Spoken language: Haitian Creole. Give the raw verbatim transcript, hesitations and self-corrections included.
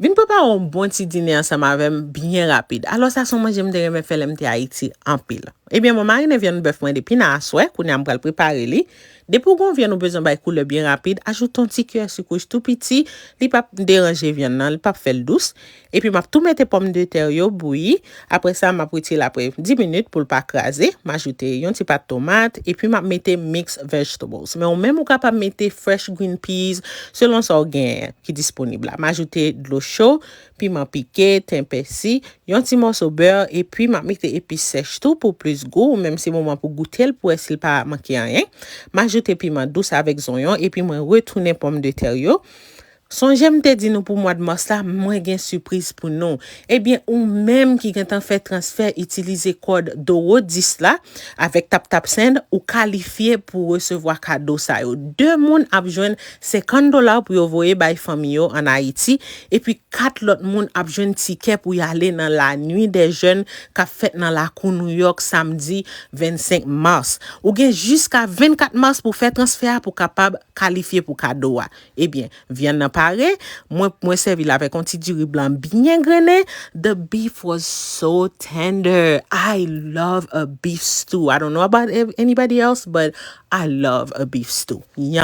Vin prepare yon bon ti dine ansanm avè m byen rapid. Alò, sa se yon manje m te renmen fè lè m te Ayiti anpil. Ebyen, mwen marinen vyann bèf mwen depi nan aswè, kounye a m pral prepare li. Depi w gen yon vyann ou bezwen bay koulè byen rapid, ajoute yon ti kiyè sik wouj tou piti, li p ap deranje vyann nan, li p ap fè l dous. Epi m ap tou mete pòmdetè yo bouyi. Apre sa, m ap retire l apre dis minit pou l pa kraze. M ajoute yon ti pat tomat, epi m ap mete mix vegetables. Men ou menm ou kapab mete fresh green peas, selon sa w genyen ki disponib la. M ajoute dlo cho, piman pike, ten pèsi, yon ti mòso bè, epi m ap mete epis sèch tou pou plis gou, ou menm se moman pou goute l pou wè si l pa manke anyen. M ajoute piman dous avèk zonyon, epi mwen retounen pòmdetè yo. Sonje m te di nou pou mwa d mas la, mwen gen sipriz pou nou. Ebyen, ou menm ki gentan fè transfè, itilize kòd Doro dis la avèk TapTapSend, ou kalifye pou resevwa kado sa yo. De moun ap jwenn senkant dola pou yo voye bay fanmi yo ann Ayiti, epi kat lòt moun ap jwenn tikè pou y ale nan la Nuit des Jeunes k ap fèt nan lakou Nouyòk samdi vennsenk mas. Ou gen jiska vennkat mas pou fè transfè a pou kapab kalifye pou kado a. Ebyen, vyann nan pare, mwen, mwen sèvi l avèk yon ti diri blan byen grennen. The beef was so tender. I love a beef stew. I don't know about ev- anybody else, but I love a beef stew. Yum.